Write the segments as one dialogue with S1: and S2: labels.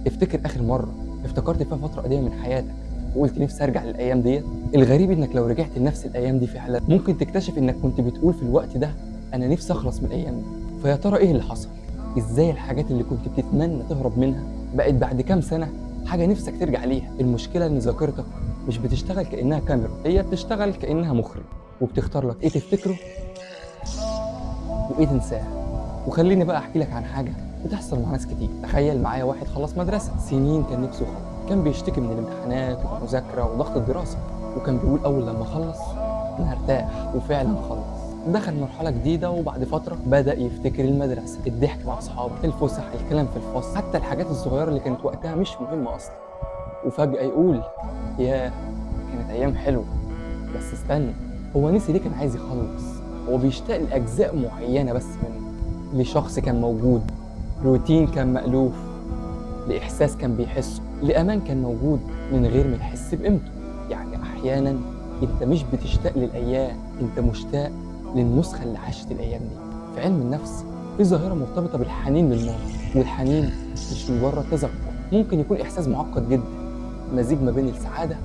S1: افتكر اخر مرة افتكرت فيها فترة قديمة من حياتك وقلت نفسي ارجع للايام ديت. الغريب انك لو رجعت لنفس الايام دي فعلا ممكن تكتشف انك كنت بتقول في الوقت ده انا نفسي اخلص من الايام دي. فيا ترى ايه اللي حصل؟ ازاي الحاجات اللي كنت بتتمنى تهرب منها بقت بعد كام سنة حاجة نفسك ترجع ليها؟ المشكلة ان ذاكرتك مش بتشتغل كانها كاميرا، هي بتشتغل كانها مخرج، وبتختار لك ايه تفتكره وايه تنساه. وخليني بقى احكي لك عن حاجة بتحصل مع ناس كتير. تخيل معايا واحد خلص مدرسه سنين كان نفسه يخلص، كان بيشتكي من الامتحانات والمذاكرة وضغط الدراسة، وكان بيقول اول لما اخلص انا هرتاح، وفعلا خلص. دخل مرحلة جديدة، وبعد فترة بدا يفتكر المدرسة، الضحك مع اصحابه، الفسح، الكلام في الفصل، حتى الحاجات الصغيرة اللي كانت وقتها مش مهمة اصلا. وفجاة يقول ياه كانت ايام حلوة. بس استنى، هو نسي ليه كان عايز يخلص؟ هو بيشتاق لاجزاء معينة بس منه، لشخص كان موجود، روتين كان مألوف، لإحساس كان بيحسه، لأمان كان موجود من غير ما يحس بقيمته. يعني أحيانا أنت مش بتشتاق للأيام، أنت مشتاق للنسخة اللي عاشت الأيام دي. في علم النفس في ظاهرة مرتبطة بالحنين للماضي، والحنين مش مجرد تذكر، ممكن يكون إحساس معقد جدا، مزيج ما بين السعادة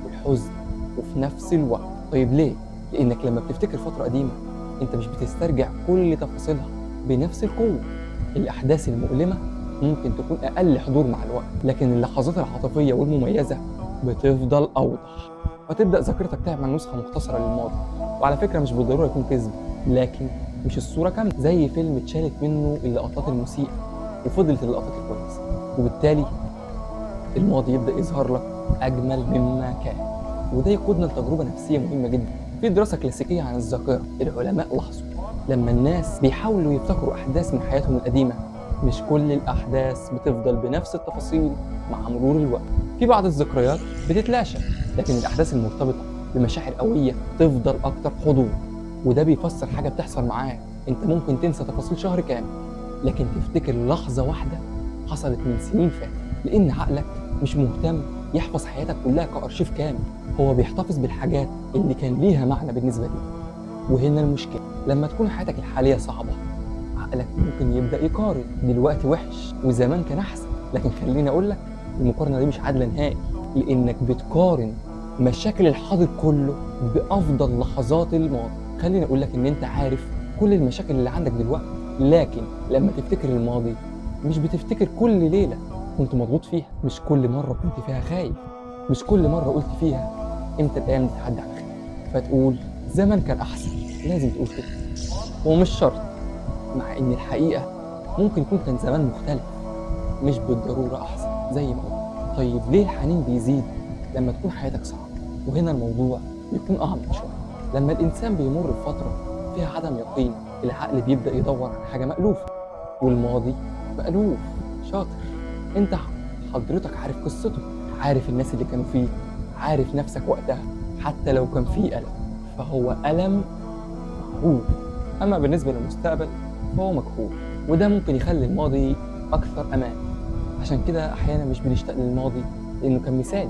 S1: والحزن وفي نفس الوقت. طيب ليه؟ لأنك لما بتفتكر فترة قديمة أنت مش بتسترجع كل تفاصيلها بنفس القوة. الأحداث المؤلمة ممكن تكون أقل حضور مع الوقت، لكن اللحظات العاطفية والمميزة بتفضل أوضح، فتبدأ ذاكرتك تعمل نسخة مختصرة للماضي. وعلى فكرة مش بالضرورة يكون كذب، لكن مش الصورة كاملة، زي فيلم اتشالت منه اللقطات المسيئة وفضلت اللقطات الكويسة، وبالتالي الماضي يبدأ يظهر لك أجمل مما كان. وده يقودنا لتجربة نفسية مهمة جدا. في دراسة كلاسيكية عن الذاكرة، العلماء لاحظوا لما الناس بيحاولوا يفتكروا أحداث من حياتهم القديمة، مش كل الأحداث بتفضل بنفس التفاصيل مع مرور الوقت. في بعض الذكريات بتتلاشى، لكن الأحداث المرتبطة بمشاعر قوية تفضل أكتر حضور. وده بيفسر حاجة بتحصل معاك، أنت ممكن تنسى تفاصيل شهر كامل، لكن تفتكر لحظة واحدة حصلت من سنين فاتت، لأن عقلك مش مهتم يحفظ حياتك كلها كأرشيف كامل، هو بيحتفظ بالحاجات اللي كان ليها معنى بالنسبة ليك. وهنا المشكلة، لما تكون حياتك الحالية صعبة عقلك ممكن يبدأ يقارن، دلوقتي وحش وزمان كان أحسن. لكن خليني أقول لك المقارنة دي مش عادلة نهائي، لأنك بتقارن مشاكل الحاضر كله بأفضل لحظات الماضي. خليني أقول لك إن أنت عارف كل المشاكل اللي عندك دلوقتي، لكن لما تفتكر الماضي مش بتفتكر كل ليلة كنت مضغوط فيها، مش كل مرة كنت فيها خايف، مش كل مرة قلت فيها إمتى الأيام دي تعدي على خير، فتقول زمان كان أحسن. لازم تقول كده، ومش شرط، مع إن الحقيقة ممكن يكون كان زمان مختلف، مش بالضرورة أحسن زي ما قلت. طيب ليه الحنين بيزيد لما تكون حياتك صعبة؟ وهنا الموضوع بيكون أعمق شوية. لما الإنسان بيمر بفترة فيها عدم يقين، العقل بيبدأ يدور على حاجة مألوفة، والماضي مألوف. شاطر انت، حضرتك عارف قصته، عارف الناس اللي كانوا فيه، عارف نفسك وقتها، حتى لو كان فيه ألم فهو ألم معروف. أما بالنسبة للمستقبل فهو مجهول، وده ممكن يخلي الماضي أكثر أمان. عشان كده أحيانا مش بنشتاق للماضي لأنه كان مثالي،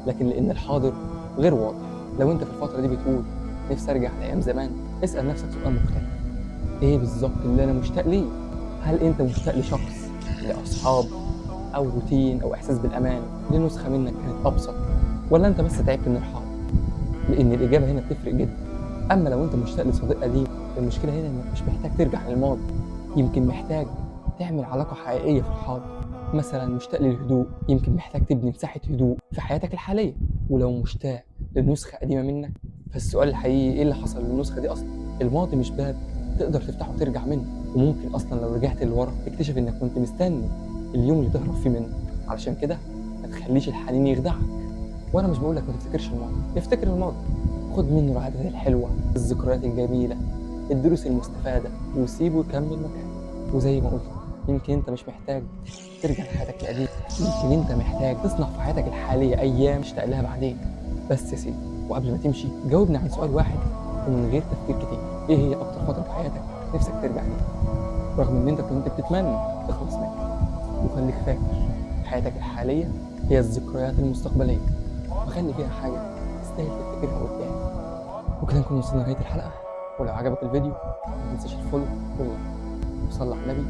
S1: لكن لأن الحاضر غير واضح. لو أنت في الفترة دي بتقول نفسي أرجع لأيام زمان، اسأل نفسك سؤال مختلف: إيه بالظبط اللي أنا مشتاق ليه؟ هل أنت مشتاق لشخص، لأصحاب، أو روتين، أو إحساس بالأمان، لنسخة منك كانت أبسط، ولا أنت بس تعبت من الحاضر؟ لأن الإجابة هنا بتفرق جدا. أما لو أنت مشتاق لصديق قديم، المشكلة هنا إنك مش محتاج ترجع للماضي، يمكن محتاج تعمل علاقة حقيقية في الحاضر. مثلا مشتاق للهدوء، يمكن محتاج تبني مساحة هدوء في حياتك الحالية. ولو مشتاق لنسخة قديمة منك، فالسؤال الحقيقي إيه اللي حصل للنسخة دي أصلا؟ الماضي مش باب تقدر تفتحه وترجع منه، وممكن أصلا لو رجعت لورا تكتشف إنك كنت مستني اليوم اللي تهرب فيه منه. علشان كده ما تخليش الحنين يخدعك. وأنا مش بقولك ما تفتكرش الماضي، افتكر الماضي، خد منه العادات الحلوة، الذكريات الجميلة، الدروس المستفادة، وسيبه يكمل مكانه. وزي ما قلت، يمكن انت مش محتاج ترجع لحياتك القديمة، يمكن انت محتاج تصنع في حياتك الحالية أيام تشتاق لها بعدين. بس يا سيدي، وقبل ما تمشي جاوبني عن سؤال واحد ومن غير تفكير كتير: ايه هي أكتر فترة في حياتك نفسك ترجع ليها رغم ان انت كنت بتتمنى تخلص منها؟ وخليك فاكر حياتك الحالية هي الذكريات المستقبلية، وخلي فيها حاجة تستاهل تفتكرها قدام. وكده نكون وصلنا لنهاية الحلقة، ولو عجبك الفيديو ما تنساش ال follow وال like، وصلى على النبي.